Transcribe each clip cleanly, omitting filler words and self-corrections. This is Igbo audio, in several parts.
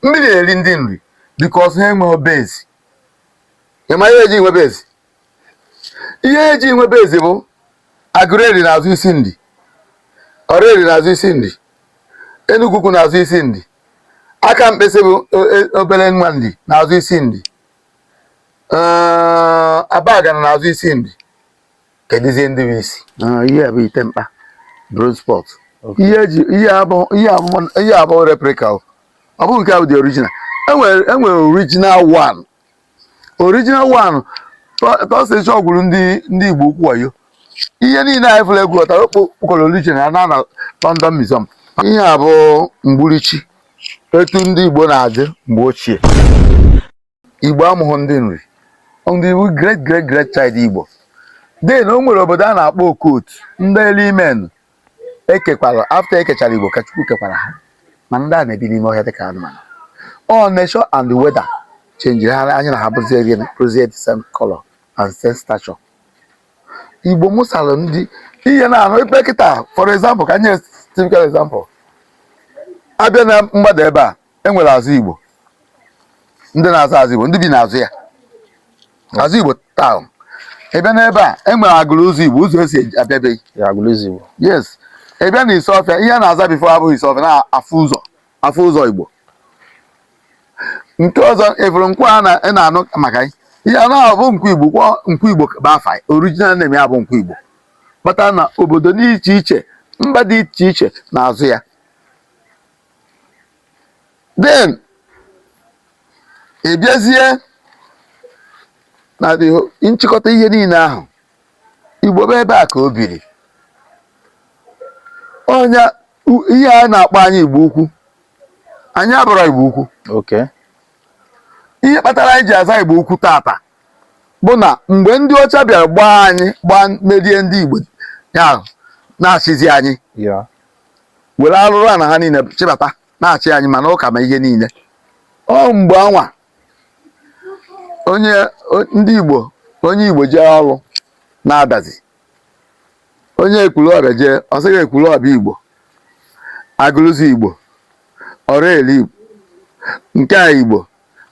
Mmiri na-eri ndị Nri because ha enweghị base. Ị ma ihe eji nwe base? Ihe eji nwe base bụ Aguleri na-azụ isi Nri, Oraeri na-azụ isi Nri, Enugwu Ukwu na-azụ isi Nri, aka mkpịsị bụ obere nwa Nri na-azụ isi Nri, Abagana na-azụ isi Nri. Kedụzie ndị bụ isi? Ihe a bụ ite mkpa, bronze pot. Ihe eji ihe abụ ihe abụ replica, ọ bụghị nke a bụ the original. Enwere original one, original one. Tọsịchọ gwuru ndị Igbo Ukwu wayo. Ihe niile anyị fụrụ egwu ghọtara okpokoro original na na London Museum. Ihe a bụ mgburichi etu ndị Igbo na-adị mgbe ochie. Igbo amụghị ndị Nri, ndị bụ great great great child Igbo. Then o nwere obodo a na-akpọ Okot, ndị Elimen ekekwara after ekechara Igbo ka Chukwu kekwara ha, mana ndị a na-ebi n'ime ọhịa dịka anụmanụ. All nature and the weather change ha, anyị na ha bụzie gịnị? Bụzie the same color and same stature. Igbo mụsara ndị ihe na-anụ ikpe kịta. For example, ka nye typical example, abịa na mgbada ebe a, enwere azụ Igbo, ndị na-azụ azụ Igbo, ndị bi n'azụ ya, azụ Igbo town. Ị bịa n'ebe a, enwere agụrụ ụzọ Igbo, ụzọ esi abịabeghị. Yes, ị bịa na Isuọfịa, ihe a na-aza before abụghị Isuọfịa, na-afụ ụzọ, afụ ụzọ Igbo. Nke ọzọ efuru nkwọ a na-anụ maka ihe a na-abụ nkwọ Igbo, kwọ nkwọ Igbo bụ afa original name ya bụ nkwọ Igbo, kpatara na obodo dị iche iche, mba dị iche iche na-azụ ya. Then ị bịazie na nchịkọta ihe niile ahụ, Igbo bụ ebe a ka o biri. Onye ihe a na-akpọ anyị Igbo Ukwu, anyị abụrụ Igbo Ukwu. Ihe kpatara anyị ji aza Igbo Ukwu tata bụ na mgbe ndị ọcha bịara gbaa anyị gbaa, merie ndị Igbo, ya na-achịzi anyị, were arụrụ a na ha niile chịbata na-achị anyị, mana ụka ma ihe niile. Ọ mgbe anwa onye ndị Igbo, onye Igbo jee ọrụ na-adazi, onye Ekwulọbịa jee, ọ sịghị Ekwulọbịa Igbo, Agụlụzi Igbo, Oraeri Igbo, nke a Igbo.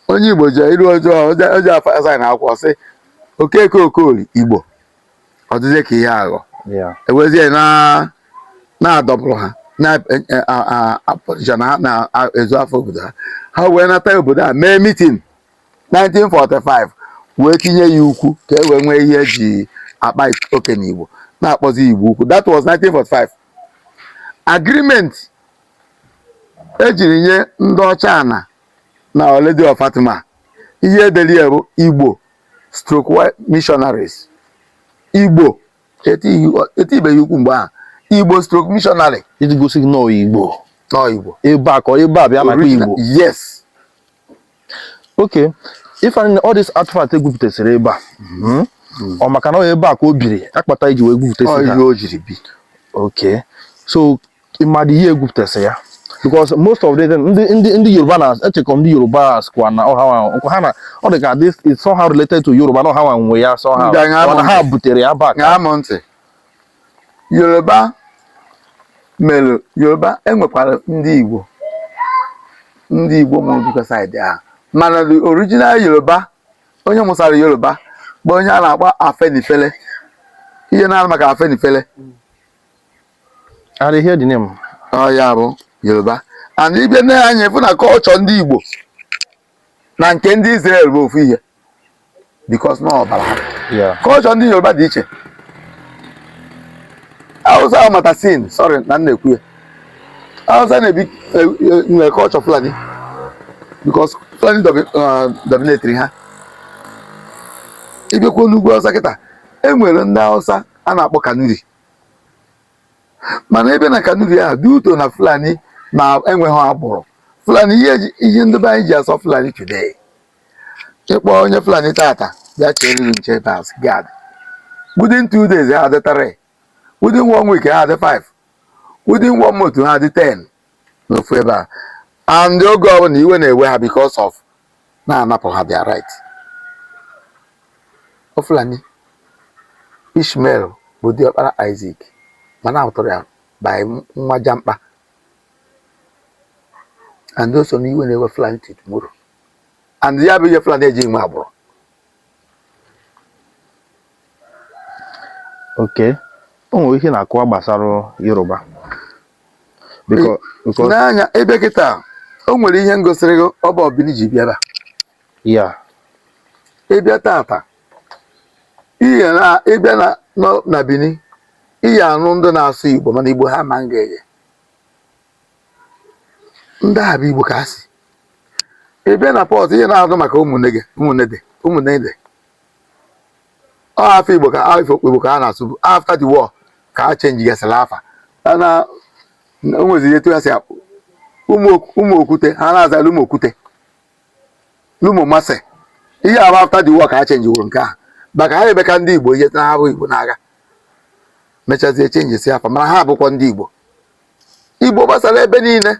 Onye Igbo jee iru ọjọọ oje afa na akwụkwọ, sị Okeke Okoli Igbo. Ọ dịzie ka ihe aghọ ewezie na na-adọpụrụ ha na na-ezu afọ obodo ha. Ha wee nata obodo a, mee meeting 1945, wee tinye ya ukwu ka e wee nwee ihe eji akpa oke n'Igbo, na-akpọzi Igbo Ukwu. That was 1945 agreement ejiri nye ndị ọcha ana na Our Lady of Fatima. Ihe edeli ya bụ Igbo stroke white missionaries. Igbo etibeghị ukwu mgbe ahụ, Igbo stroke missionary. Iji gosi gị nọọ Igbo. Nọ Igbo. Ebe a ka ebe a bịa na-akpọ Igbo. Yes. Okay, Ifeanyi, all this artifact egwupụtasịrị ebe a, Ọ maka na ọ ebe a ka o biri akpata iji wee gwupụtasị ọ ha? Ihe o jiri bi. Okay, so ịmadụ ihe egwupụtasị ya, because most of the ndị Yoruba na echekọ ndị Yoruba sikwa na ọha nkwa ha na ọ dị ka this is somehow related to Yoruba, na ọha nwa nwe ya somehow. Ndị anya Ọ na ha amụ. Butere ya back. Ṅaa m ntị. Yoruba mere Yoruba, enwekwara ndị Igbo, ndị Igbo mụrụ bikọ side ahụ, mana the original Yoruba, onye mụsara Yoruba bụ onye a na-akpọ Afenifere. Ihe na-arụ maka Afenifere. I dey hear the name. Ọ ya bụ Yoruba. And ịbịa na anya ịfụ na culture ndị Igbo na nke ndị Israel bụ ofu ihe, because na ọbara ha. Culture ndị Yoruba dị iche. Hausa ahụ mata sin, sorry na m na-ekwu ya, Hausa na-ebi nwere culture Fulani, because Fulani dominatiri ha. Ịbịakwa n'ugwu Hausa kịta, e nwere ndị Hausa a na-akpọ Kanuri, mana ebe na Kanuri ahụ dị uto na Fulani na-enweghị agbụrụ Fulani. Ihe ndị be anyị ji asọ Fulani today, ịkpọ onye Fulani tata bịa chere gị nche ebe as guard, within 2 days ha adị 3, within one week ha adị 5, within one month ha adị 10 n'ofu ebe a. And oge ọbụla iwe na-ewe ha because of na-anapụ ha their right. O Fulani Ishmael bụ diọkpara Isaac, mana ahụtara ya by nwa Jamkpa. And o so n'iwe na-ewe Fulani till tomorrow. And ya bụ ihe Fulani eji nwe agbụrụ. Okay, o nwere ihe na-akọwa gbasara Yoruba because N'anya ebe kịta o nwere ihe m gosiri gị, ọ bụ Bini ji bịa ebe a. Ịbịa tata, ihe na ịbịa na Bini, ihe anụ ndị na-asụ Igbo, mana Igbo ha ma nga eghe, ndị a bụ Igbo ka ha si. Ịbịa na Port, ihe na-adụ maka ụmụnne gị, ụmụnne dị, ụmụnne dị, ọ afọ Igbo ka afọ Igbo ka ha na-asụ. After the war ka ha change gasịrị afa na o nweziri etu ha si akpụ ụmụ okwute, ha na-aza ụmụ okwute, ụmụ masị. Ihe a bụ after the war ka ha change wuru nke ahụ, maka ha ebe ka ndị Igbo ihe na ha bụ Igbo n'agha mechazie change si afa, mana ha abụkwa ndị Igbo. Igbo gbasara ebe niile.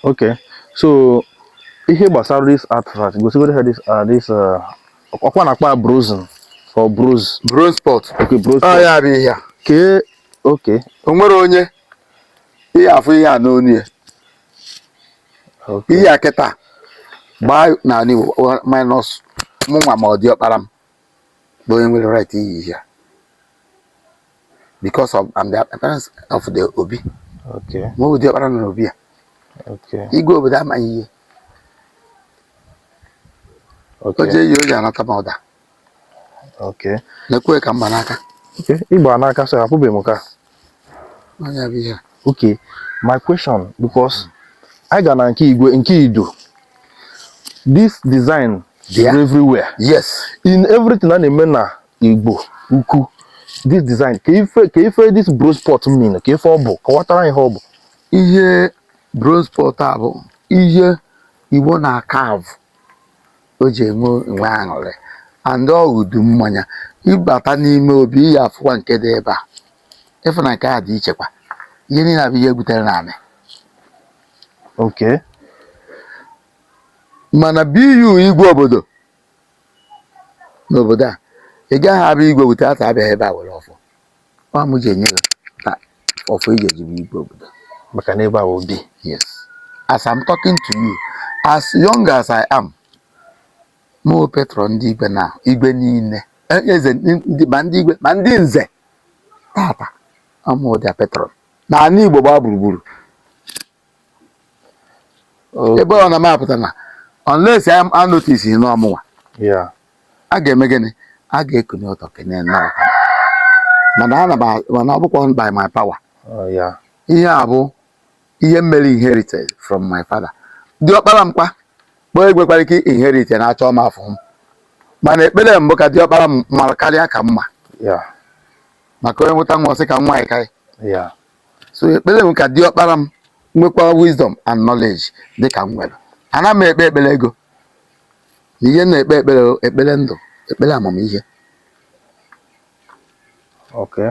Okay, so ihe gbasara this artifact, gosigoro ha this ọkwa na-akpa bronze or bronze? Bronze pot. Okay, bronze Ọ pot. ya bụ ihe a. Ke okay. O nwere onye ihe afụ ihe a n'onu ya. Ihe a kịta gbaa n'ala Igbo, minus mụnwa ma ọ dị ọkpara m bụ onye nwere right iyi ihe a, because of I'm the parents of the Obi. Ma ọ bụ diọkpara nọ n'obi a. Igwe obodo amaghị ihe o jee yi, o ji anata m ọda. Na-ekwe ka mba n'aka. Okay, ịgba n'aka, so hapụbeghị m ka. Onye bụ ihe a. Okay, my question, because I ga na nke igwe nke Ido, this design is everywhere. In everything a na-eme na Igbo Ukwu, this design, ka ife this bronze pot mean, ka ife ọ bụ, kọwatara ihe ọ bụ. Ihe bronze pot a bụ ihe Igbo na-akavụ o ji enwe aṅụrị, and ọ udu mmanya. Ịbata n'ime obi, ihe afụkwa nke dị ebe a, ịfụ na nke a dị ichekwa. Ihe niile abụ ihe egbutere n'anị. Mana biyu igwe obodo n'obodo a, ị gaghị abụ igwe wute ata abịaghị ebe a were ọfọ. Ọ mụ ji enye gị ta ọfọ iji ejibu igwe obodo. Maka na ebe a bụ obi. Yes, as I'm talking to you, as young as I am, mụ patron ndị igwe na igwe niile, eze ndị, ma ndị igwe ma ndị nze tata, ọmụ their patron n'ala Igbo gbaa gburugburu. Ebe ọ na m apụta na unless I notice na ọmụnwa a ga-eme gịnị, a ga-ekunye ụtọ kene nnọọ, mana ana m mana ọ bụkwa by my power. Ihe a bụ ihe m mere inherited from my father. Diọkpara m kwa kpọọ egwekwara ike inherit na-achọ m afọ m, mana ekpere mbụ ka diọkpara m mara karịa ka mma. Maka onye nweta nwa, ọsị ka nwa anyị karị. So ekpere m ka diọkpara m nwekwa wisdom and knowledge dị ka m nwere. Ana m ekpe ekpere ego na ihe m na-ekpe ekpere, ekpere ndụ, ekpere amamihe. Okay.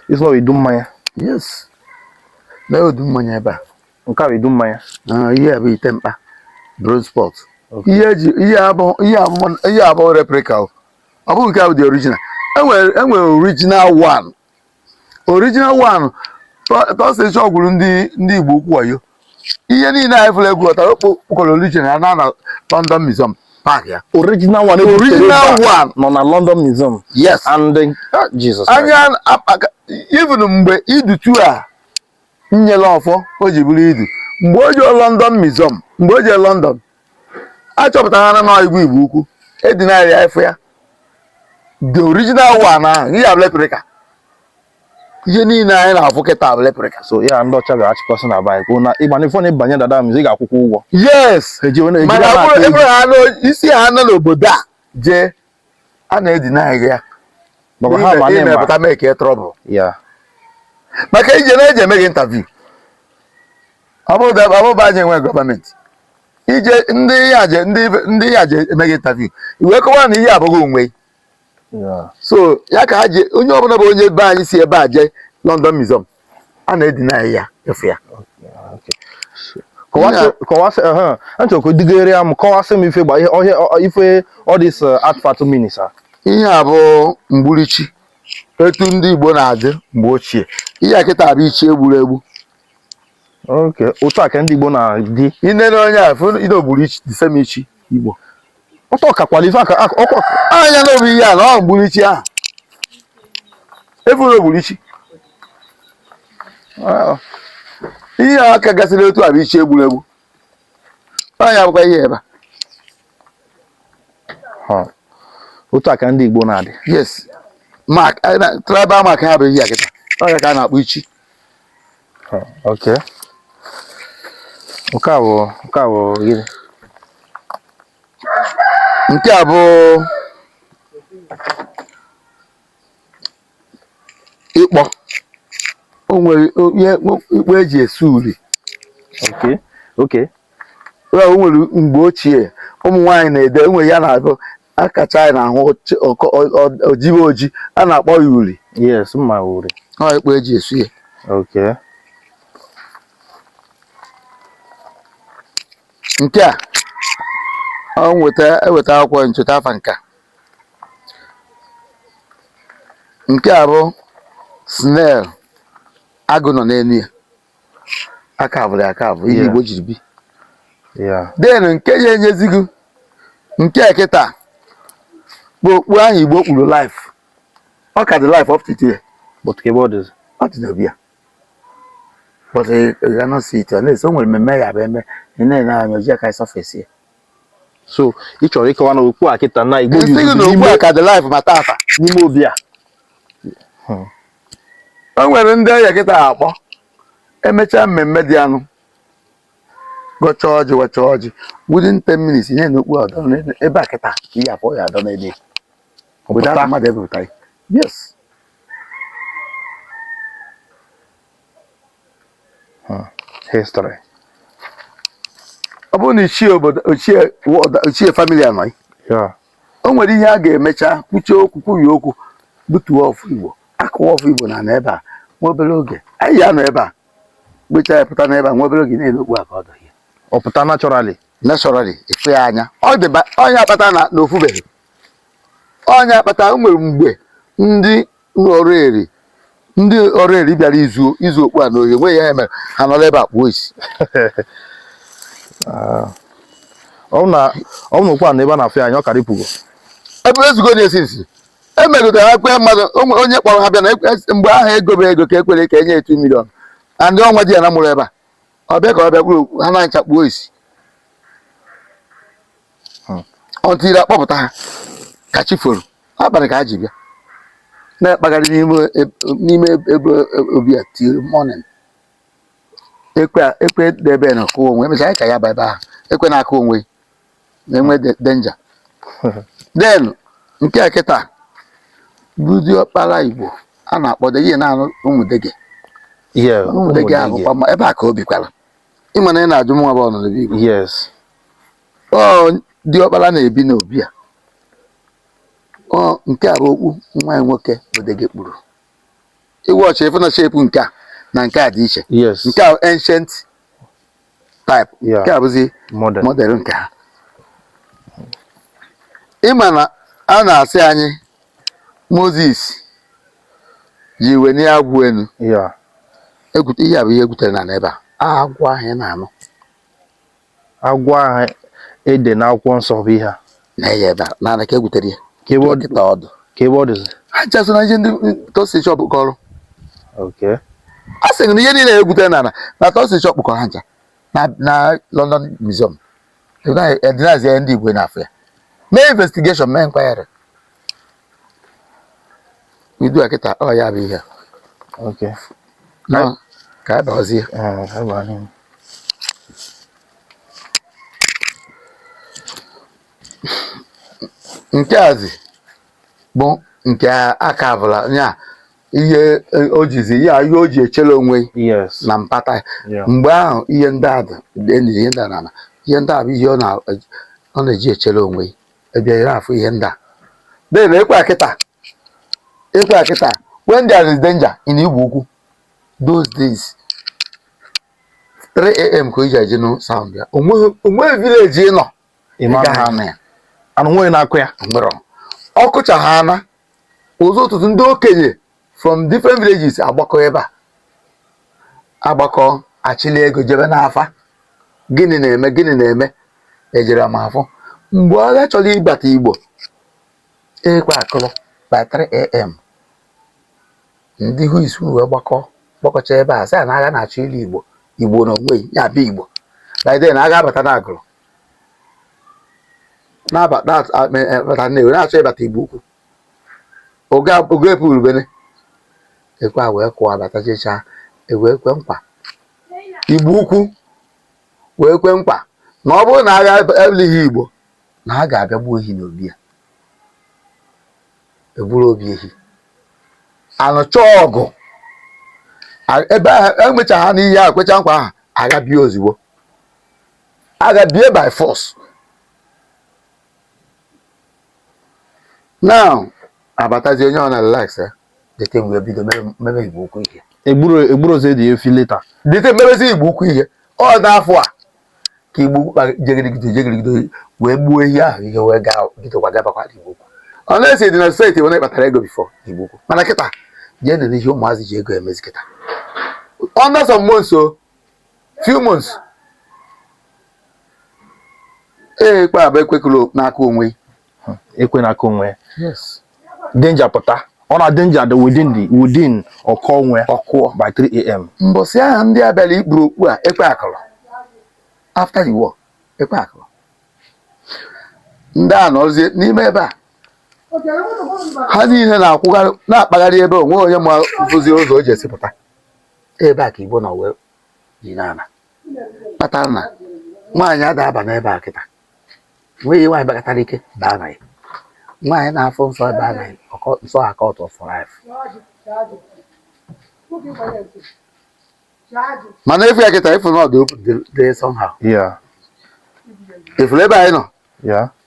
This one idu mmanya. Yes, na odu mmanya ebe a. Nke a bụ idu mmanya. Ah, ihe a bụ ite mkpa, bronze pot. Ihe eji ihe abụ replica o. Ọ bụghị nke a bụ the original. Enwere original one, original one tọsịchọ gwuru ndị Igbo Ukwu wayo. Ihe niile anyị fụrụ egwu ghọtara okpokoro original na London Museum park ya. Original one. Original one. Nọ na London Museum. Yes. And then, ah, Jesus Christ. Anya even mgbe idutu a nyere ọfọ o ji bụrụ idu, mgbe o jee London Museum, mgbe o jee London, achọpụtara na igwe Igbo Ukwu edinarị ya ịfụ ya, the original one ahụ. Ihe bụ replica, ihe niile anyị na-afụ kịta bụ replica. So ya ndị ọcha bịara achịkọsị na be anyị kwuo na ịgba n'ifọ na ịbanye dada museum, ị ga-akwụkwọ ụgwọ. Yes. Eji wee Mana na-ejiri ọ bụrụ na-akpa ebe ha nọ, isi ha nọ n'obodo a jee, a na-edina ya. Maka ha ma na ịma. Imepụta make trouble. Maka ije na-eji eme gị interview, ọ bụrụ na ọ bụrụ anyị enwe gọọmenti ije, ndị ya je ndị ya je eme gị interview, iwe kọwara na ihe abụghị onwe. So ya ka ha ji onye ọbụla bụ onye be anyị si ebe a jee London Museum, a na-edina ya efu ya. Okay. Kọwasị kọwasị achọrọ ka o digere ya m, kọwasị m ife gba ihe ọhịa ife all this artifact mean, sir. Ihe a bụ mgburichi etu ndị Igbo na-adị mgbe ochie. Ihe a kịta bụ ichi egburu egbu. Okay, otu a ka ndị Igbo na-adị. I nene onye a fụ ide ogburu ichi, the same ichi Igbo. Ọtọ kakwala ife aka ọkọ. Anya na obu ihe a na ọ gburu ichi ahụ. Efuru ogburu ichi. Ihe a aka gasịrị otu a bụ ichi egburu egbu. Anya bụkwa ihe ebe a. Otu a ka ndị Igbo na-adị. Yes. Mark, tribal mark ha bụ ihe a kịta. Ọ ya ka a na-akpọ ichi. Okay. Nke a bụ gịnị? Nke a bụ ịkpọ. O nwere ihe ịkpọ eji esi uri. Okay. O nwere mgbe ochie ụmụ nwaanyị na-ede, o nwere ya na-abụ akacha anyị na-ahụ ojibe oji a na-akpọ ya uri. Yes, mma uri. Ọ ịkpọ eji esu ya. Okay. Nke a ọ nweta eweta akwụkwọ ncheta afa nka. Nke a bụ snail agụ nọ n'elu ya. Aka abụrụ aka abụ ihe Igbo jiri bi. Then nke ya enyezi gị nke a kịta bụ okpu ahụ Igbo kpuru life. Ọ ka dị life up to today. But ka ebe ọ dịzi? Ọ dị n'obi ya. But you cannot see it. Unless o nwere mmemme ya bụ eme, ị na-ene anya oji aka surface ya. So ị chọrọ ịkọwa na okpu a kịta na Igbo Nsị gị na okpu a ka dị life ma tata. N'ime obi a. O nwere ndị ọya kịta akpọ emechaa mmemme dị anụ gọchaa ọjị wachaa ọjị within 10 minutes ihe na okpu ọdọ ebe a kịta ihe afọ ya adọ n'ebe obodo ahụ mmadụ ebepụta. Yes. History. Ọ bụrụ na ichie obodo, ichie ichie family anọghị, o nwere ihe a ga-emecha kwuchie okwu, kwurie okwu, butuo ọfọ Igbo, akụwa ọfọ Igbo na ebe a nwa obere oge anyị ya nọ ebe a gbechaa ya pụta n'ebe a nwa obere oge na-ele okpu a ka ọ dọhie. Ọ pụta naturally. Naturally, efe ya anya. Ọ dị onye akpata na ofubeghị onye akpata. O nwere mgbe ndị ọrụ eri ndị ọrụ eri bịara izu izu okpu a n'ohi, enweghị ihe mere ha nọrọ ebe a kpuo isi. Ọ na ọ na okpu a na ebe a na-afụ ya anya ọ kara ịpụgo. Ebe ezugo na-esi nsi emegidere ha kwe mmadụ onye kpọrọ ha bịa na mgbe ahụ ego bụ ego ka ekwere ka enye 2 million and ọnwa di ya na mụrụ ebe a ọ bịa ka ọ bịa kwuru ha na-ncha kpuo isi ọ tiri akpọpụta ha ka chi foro abalị ka ha ji bịa na-akpagharị n'ime ebe obi a till morning. Ekwe ekwe debe na akụ onwe emechaa anyị ka ya ba ebe ahụ ekwe na-akụ onwe na-enwe danger. Then nke a kịta bụ diọkpara Igbo a na-akpọ dege na-anụ ụmụdege. Ụmụdege ahụ ma ebe a ka o bikwara. Ịma na ị na-ajụ m nwa bụ ọnọdụ Igbo. Yes. Ọ diọkpara na-ebi n'obi a. Ọ nke a bụ okpu nwa ya nwoke bụ dege kpuru. Iwe ọchị ịfụ na shape nke a na nke a dị iche. Yes. Nke a ancient type. Nke a bụzi modern. Model nke ha. Ịma na a na-asị anyị Moses ji wenie agwụ enu. Egwute ihe a bụ ihe egwutere na ebe a. Agwụ ahụ ị na-anụ. Agwụ ahụ ede n'akwụkwọ nsọ bụ ihe a. Na-enye ebe a naanị ka egwutere ya. Ka ebe ọ Dọkịta ọdụ. Ka ebe ọ dịzi. Ha ncha so na ihe ndị Thursday shop kọrọ. Okay. A sị na ihe niile egwutere na na Thursday shop kọrọ ha ncha na London Museum. Edinazi ndị Igbo na-afụ ya. Mee investigation, mee inquiry. Idu a kịta ọ ya bụ ihe a. Okay. Nọ, ka a bazie. Ka anyị baa n'ime. Nke a zi bụ nke aka abụla ya ihe o jizi ya ihe o ji echere onwe na mpata. Mgbe ahụ ihe ndị a dị eniri ihe ndị a na ihe ndị a bụ ihe ọ na-eji echere onwe ebe ya na-afụ ihe ndị a. Then ekwe akịta ekwe akịta when there is danger in Igbo Ukwu those days 3 a.m. ka o ji eji nụ sound ya. Onweghị village ị nọ ị gaghị anụ ya. Anụ nweghị na-akụ ya. Nwere ọkụcha ha ana ụzọ ụtụtụ ndị okenye from different villages agbakọ ebe a agbakọ. Achịla ego jebe n'afa, gịnị na-eme, gịnị na-eme, ejere m afọ mgbe agha chọrọ ịbata Igbo, ekwe akụrụ by 3 a.m., ndị who is who wee gbakọ gbakọcha ebe a, sị a na agha na-achọ ilu Igbo, Igbo na onwe ya bụ Igbo. By then agha abata na Agụrụ, na-abata Nnewi, na-achọ ịbata Igbo Ukwu. Oge epurubene ekwe a wee kụọ abata jechaa, ewee kwe nkwa, Igbo Ukwu wee kwe nkwa na ọ bụrụ na agha elighị Igbo, na ha ga-abịa gbuo ehi n'obi ya, egburu obi ehi anụcha ọgụ ebe ahụ. Emecha ha n'ihe ahụ, kwecha nkwa ahụ, agha bie ozugbo, agha bie by force. Now abatazi, onye ọ na relax eh, the thing wee bido mebe Igbo Ukwu ihe. Egburu dị efi later. The thing mebezi Igbo Ukwu ihe. Ọ n'afọ a ka Igbo Ukwu jegirigido jegirigido wee gbuo ehi ahụ, ihe wee gaa bidokwa gabakwa Igbo Ukwu. Ọ na-esi dị na steeti wee kpatara ego before Igbo Ukwu, mana kịta jee nene ihe ụmụazị ji ego emezi kịta. Under some months o few months, ee, ekpe abụ ekwekụrụ n'aka onwe. Ekwe n'aka onwe. Yes. Danger pụta, ọ na danger dị within the within ọkọ onwe. Ọkụọ. By 3 a.m. Mbọsị ahụ ndị a bịara ikpuru okpu a, ekwe akụrụ after the war, ekwe akụrụ, ndị a nọzie n'ime ebe a, ha niile na-akwụgharị na-akpagharị ebe onwe onye ma fụzi ụzọ o ji esi pụta. Ebe a ka Igbo nọ wee ji n'ala kpatara na nwaanyị ada aba n'ebe a kịta. Nweghị nwaanyị bakọtara ike baa na ya, nwaanyị na-afụ nsọ ebe a na nsọ aka ọtọ for life. Mana efu ya kịta, efu na ọdụ dị somehow. Efuru ebe anyị nọ.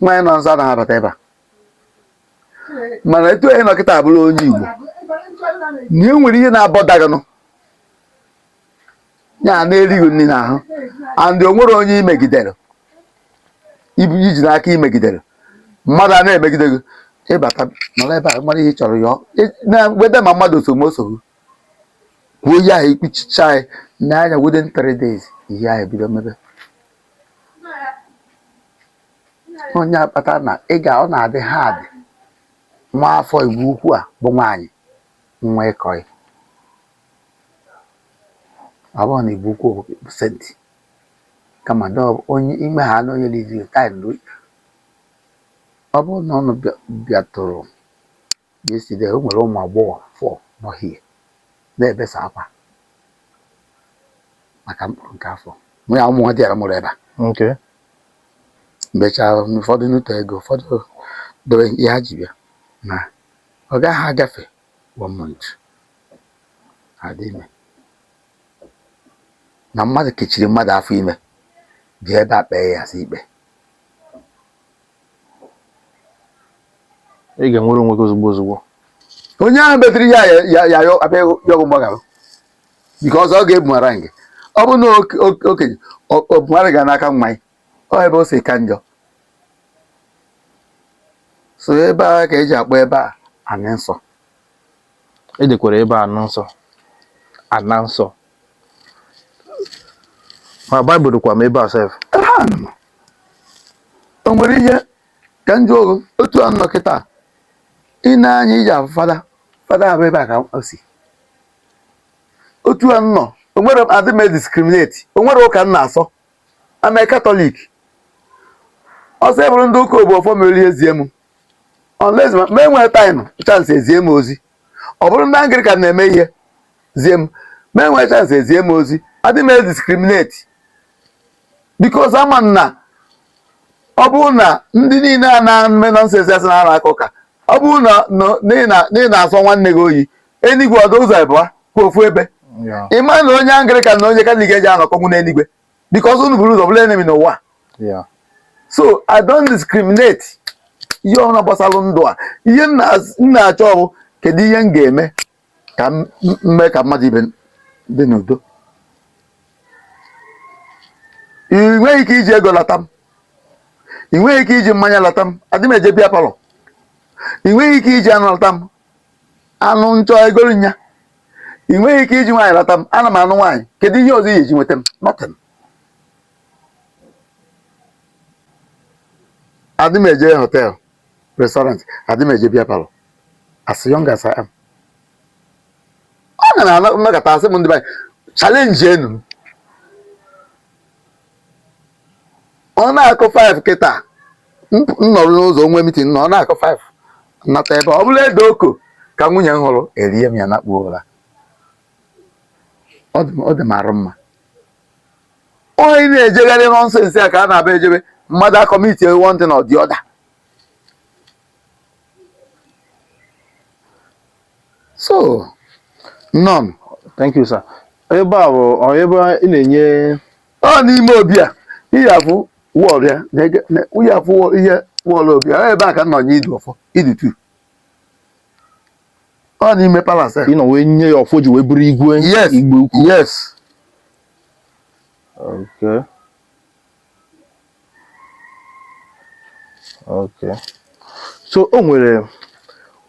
Nwaanyị nọ nsọ anaghị abata ebe a, mana etu anyị nọ kịta abụrụ onye Igbo na e nwere ihe na-abọdaganụ ya na-erighị nri n'ahụ, and o nwere onye imegidere ibu iji n'aka imegidere mmadụ a na-emegide gị, ịbata nọrọ ebe a mara ihe ị chọrọ yọọ na weda ma mmadụ so ma o sogbu, kwuo ihe ahụ, ikpuchicha ya n'anya, within 3 days ihe ahụ ebido mebe. Onye akpata na ị ga ọ na-adị hard nwa afọ Igbo Ukwu a bụ nwaanyị nwa ịkọị. Ọ bụrụ na Igbo Ukwu bụ saint, kama na onye ime ha na onye liziri time. Ọ bụrụ na ọnụ bịatụrụ yesterday, o nwere ụmụ agbọghọ four nọ here na-ebesa akwa maka mkpụrụ nke afọ mụ ya ụmụ nwa dị ya mụrụ ebe a. Mechaa, ụfọdụ nụtọ ego, ụfọdụ dobe ihe ha ji bịa na ọ gaghị agafe one month adị ime, na mmadụ kechiri mmadụ afọ ime, bịa ebe a kpee ya asị ikpe. Ị ga-enwere onwe gị ozugbo ozugbo. Onye ahụ metere ihe a ya ya ya abịa yọgụ mgbaghara, because ọ ga-ebumara gị. Ọ bụ na okenye ọ bumara gị n'aka nwa ya, ọ ebe o si ka njọ. So ebe a ka eji akpọ ebe a anị nsọ. Edekwara ebe a nsọ, ana nsọ, ma Baịbụl dịkwa m ebe a sef. O nwere ihe ka njọ ogo otu a nọ kịta ị na-anya iji afụ fada, fada abụ ebe a ka o si. Otu a nọ, o nwere adị m discriminate, o nwere ụka m na-asọ. Ame Catholic, ọsọ ebụrụ ndị ụka obu ọfọ mere ihe zie m, unless ma enwee time chance ezie m ozi. Ọ bụrụ ndị Anglican na-eme ihe zie m, ma enwee chance ezie m ozi. Adị m discriminate because ama m na ọ bụrụ na ndị niile a na-eme nonsense asị na ha na-aka ụka, ọ bụrụ na na ị na-asọ nwanne gị oyi, enigwe ọdụ ụzọ abụọ kwa ofu ebe. Ị ma na onye Anglican na onye Catholic eji anọkọnwu n'eluigwe, because unu buru ụzọ bụrụ enemy n'ụwa. So I don't discriminate ihe ọbụla gbasara ndụ a. Ihe m na-achọ bụ kedu ihe m ga-eme ka m mee ka mmadụ ibe dị n'udo. Ị nweghị ike iji ego lata m, ị nweghị ike iji mmanya lata m, adị m eje beer parlour. Ị nweghị ike iji anụ lata m, anụ nchọ egolu nya. Ị nweghị ike iji nwaanyị lata m. Ana m anụ nwaanyị. Kedu ihe ọzọ ị ga-eji nweta m? Nothing. Adị m eje hotel, restaurant, adị m eje beer parlour. As young as I am. Ọ na na mmekọta asị m ndị be anyị challenge enu m. Ọ na-akụ 5 kịta, m nọrọ n'ụzọ onwe meeting na ọ na-akụ 5 nata ebe ọ bụla ede oko ka nwunye m hụrụ, erie m ya nakpuo ụra. Ọ dị m arụ mma. Onye na-ejegharị nonsense a ka a na-aba ejebe mmadụ a-commit one thing or the other. So none. Thank you, sir. Ebe a bụ ọ ebe ị na-enye? Ọ n'ime obi a, ihe afụ wall ya, ihe afụ ihe wall obi a, ebe a ka m nọ nye idu ọfọ idu tu. Ọ n'ime palace a. Ị nọ wee nye ya ọfọ ji wee bụrụ igwe? Yes. Igwe ukwu? Yes. Okay. So o nwere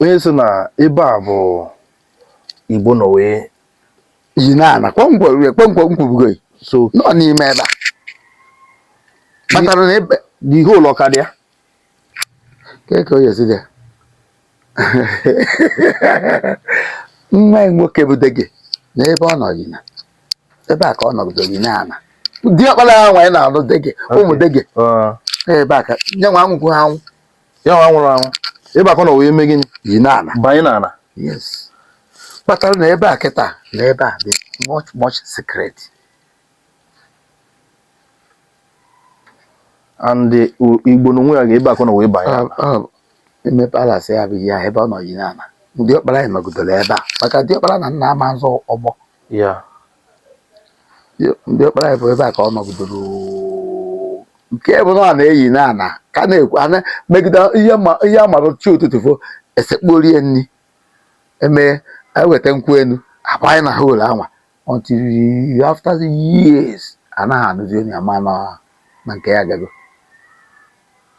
onye sị na ebe a bụ Igbo nọ wee yi na ana kpọmkwem kpọmkwem nkwubugo. So nọ n'ime ebe a kpatara na ebe the whole ọka dị ya. Ke ka o yesi dị ya. Nwa ya nwoke bụ Dege na ebe ọ nọ yi na ebe a ka ọ nọgidere yi na ana. Diọkpara ya nwa ya na-alụ Dege, ụmụ Dege, ebe a ka nye nwa anwụkwụ ha anwụ. Ya nwa nwụrụ anwụ, ebe a ka ọ nọ wee mee gịnị? Yi na ana. Banye n'ala. Yes, kpatara na ebe a kịta na ebe a dị much much secret. And Igbo n'onwe ya ga ebe a ka ọ nọ wee banye ala. Ime palace ya bụ ihe a ebe ọ nọ yi na ana. Diọkpara ya nọgidere ebe a maka diọkpara na nna ama nzọ ọgbọ. Diọkpara ya bụ ebe a ka ọ nọgidere, nke bụ na ọ na-eyi na ana ka na-ekwu ana megide ihe ma ihe amara chi ụtụtụ fo esekporie nri eme eweta nkwụ enu agbanye na hole anwa until after years anaghị anụzi onye ama na nke ya agago.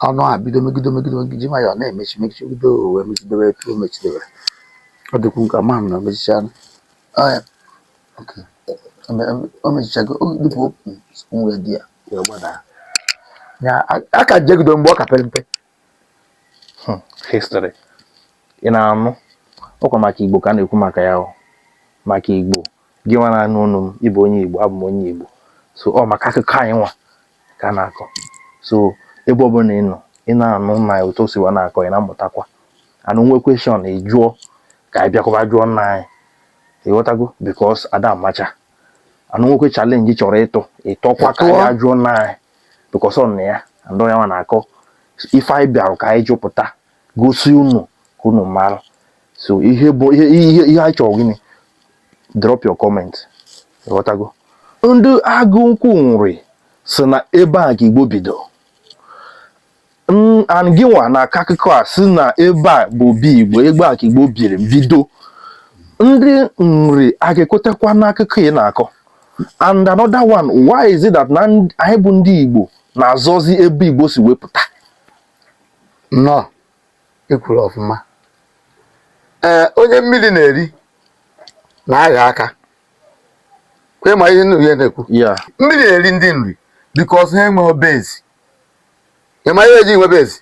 Ọnụ a bido megide megide megide ji nwayọọ na-emechi mechigide wee mechidebe etu o mechidebere. Ọ dịkwu nke ama m na o mechichala. Ọ ya, okay. O mechichago o dịpụ open wee dị ya wee gbadaa ya a ka jegido mgbe ọ ka pere mpe. History ị na-anụ ọkwa maka Igbo ka a na-ekwu maka ya o. Maka Igbo gị nwa na-anụ ọnụ m, ịbụ onye Igbo, abụ m onye Igbo, so ọ maka akụkọ anyị nwa ka a na-akọ. So ebe ọbụla ị nọ ị na-anụ na otu o si wa na-akọ, ị na-amụtakwa anụ nwe question ị jụọ ka anyị bịakwaba jụọ nna anyị, ịghọtago? Because ada amacha anụ nwekwe challenge chọrọ ịtụ ịtọkwa ka Tụọ. anyị jụọ nna anyị, because ọ nọ ya and ọ ya nwa na-akọ ife anyị bịara ka anyị jụpụta gosi unu ka unu mara. So ihe bụ ihe anyị chọrọ gịnị? Drop your comment, ịghọtago? Ndị agụ nkwụ nri si na ebe a ka Igbo bido. And gị nwa na-akọ akụkọ a si na ebe a bụ obi Igbo, ebe a ka Igbo biri bido. Ndị nri a ga-ekwetekwa n'akụkọ ị na-akọ? And another one, why is it that na anyị bụ ndị Igbo na-azọzi ebe Igbo si wepụta? Nnọọ, ikwuru ọfụma. Ee, onye mmiri na-eri na-agha aka kwe ma ihe nnu ya na-ekwu. Mmiri na-eri ndị nri because ha enweghị base. Ịma ihe eji nwe base?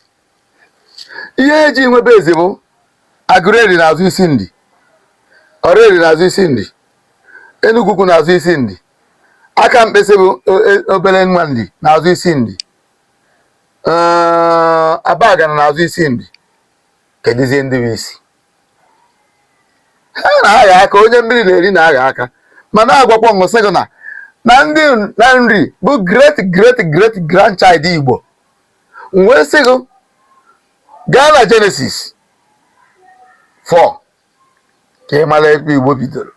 Ihe eji nwe base bụ Agụleri na-azụ isi nri, Ọraeri na-azụ isi nri, Enugwu Ukwu na-azụ isi nri, aka mkpịsị bụ obere nwa nri na-azụ isi nri. Ee, Abagana na-azụ isi nri. Kedụzie ndị bụ isi ha na-agha aka? Onye mmiri na-eri na-agha aka, mana agwakwa ṅụsị gị na ndị na nri bụ great great great grandchild Igbo. M wee sị gị gaa na Genesis 4 ka ị mara ebe Igbo bidoro.